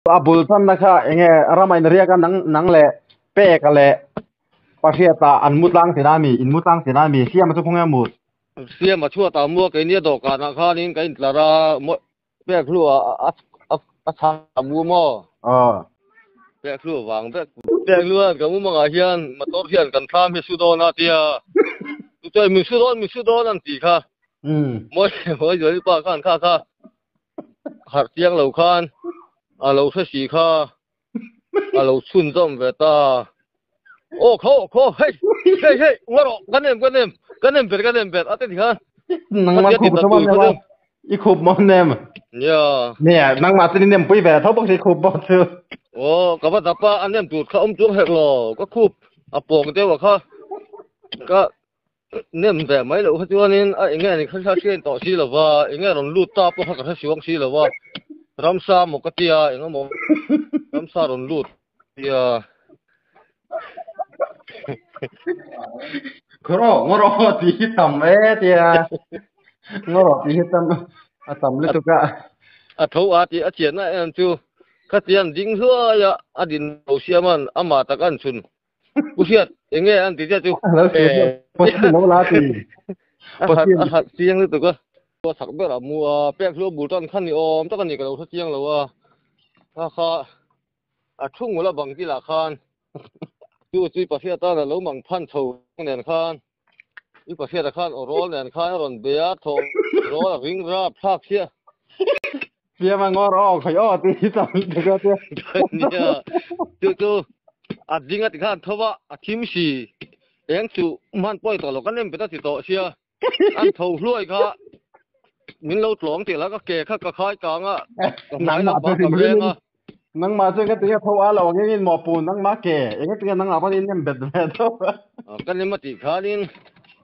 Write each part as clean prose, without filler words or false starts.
A bul tanna kha enge rama in riak a nang nang leh peka leh Pahriata an mu tlang tina mi in mu tlang tina mi Siama chu khawnge a mut? Siama chhuat ah mua keini a dawhkan ah khanin ka intlar a pek hlu ah a a chhang a mu maw? Aw. Pek hlu vang vek. Pek hlu an ka mumangah hian motor hian kan thlam hi su dawn a tia chuchuan min su dawn min su dawn an tih kha. Mawi mawi Zuali pa khan kha kha harh chiang lo khan a lo hre si kha a lo chhunzawm ve ta. Aw kho kho hei hei hei ngaw rawh ka nem ka nem ka nem ber ka nem ber a ti khan. Nangmah khup chu maw nem a i khup maw nem. Nia. Nia nangmah chu ni nem pui ve tho bawk si khup bawk chu. Aw ka va dap a a nem tur kha awm chuang hek lo ka khup a pawng deuh a kha ka Nem ve mai loh kha chuanin a enge ni kha kha hriain tawh si lova, enge rawn lut ta pawh kha ka hre suang si lova, ramsa maw ka tia eng emaw ramsa rawn lut tia. Ngawrawh ngawrawh tih hi tam e tia ngawrawh tih hi tam a tam lutuk a. A tho a tih a chianna em chu khatiang ding hluai a a din lo siaman amah tak an chhun Pu Hriat, enge an ti chiah chu? Lo hria chu Posi lo la ti. Posi a hat chiang lutuk a. Pu sak ber a mu a, pek hlu a bul tan khan ni awm tak a ni ka lo hre chiang lo a. Kha kha a thu ngul a bang kilah khan chu chu i Pahriat tan a lo mang phan chho nen khan i Pahriat a khan aw rawl nen khan a rawn be a, thaw rawl a ring rap thlak chiah. Siam a ngawr aw khawi aw ti hi tam lutuk a tia. Nia, chu chu a ding a ti khan tho a, a thim si. Eng chu hman pawi tawh lo, ka nem pet a ti tawh sia. An tho hluai kha min lo tlawng tih la ka ke kha ka khai kang a, ka hmai lampang ka veng a. Nangmah chu enga tinge tho a lo ang engin maw pu nangmah ke enga tinge nangmah pawn in nem bet ve tho a. Ka nem a tih khanin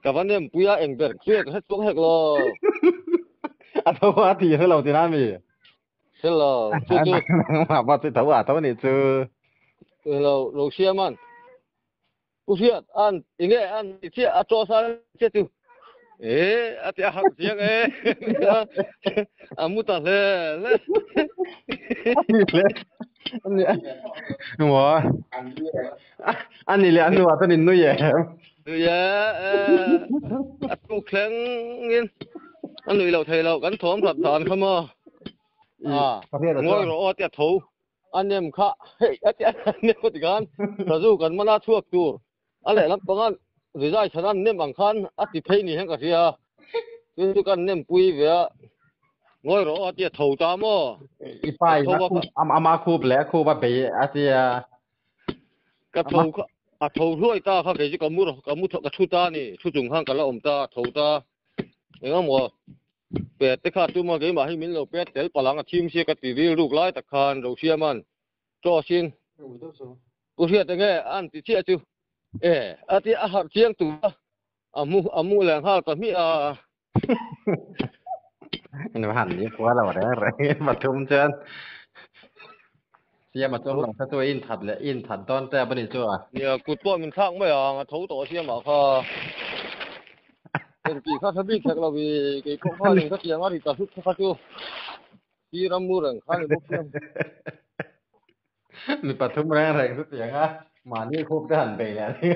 ka va nem pui a eng ber chu ka hre chuang hek lo. A tho a ti hre lo tina mi. Hre lo chu chu. Nangmah pawh chu tho a tho nih chu. Lo lo siam an. Pu Hriat an enge an ti chiah a chaw sa chiah chu e a ti a harh chiang e a mu ta hle hle. Maw ani leh a hnuah chuan in nui em? Nui e a tuk thleng in a nui lo thei lo kan thawm that dan kha maw a ngawi rawh aw a ti a tho. A nem kha hei a ti a nem a ti khan sazu kan mana chhuak tur a lehlam panga rizai chhan an nem ang khan a ti phei ni hian ka hria chu chu kan nem pui ve a ngawi rawh a ti a tho ta maw I pa in a khup ama khup leh a khup a bei a ti a ka tho kha a tho hluai ta kha kei chu ka mu ka mu ka thu ta ni thu chung khan ka la awm ta a tho ta engemaw Pet te kha tuma keimah hi min lo pet tel palang a thim sia ka ti rilruk lai tak khan Rosiaman toss in Pu Hriat enge an ti chiah chu e a ti a harh chiang tur a a mu a mu leh nghal ta hmiah a. In han ni khua lo reng reng in pathum chuan Siama chuan lo kha chu in that leh in that dawn tep a ni chu a. Nia kut pawh min thlak mai ang a tho tawh Siama kha. Engtih kha hre bik hek lo i kei pawh khan in ka tiang a ri ta hlut kha chu si ram mu reng khan i bawk siam. Mi pathum reng reng chu tiang a mahni khup te han bei leh a ni.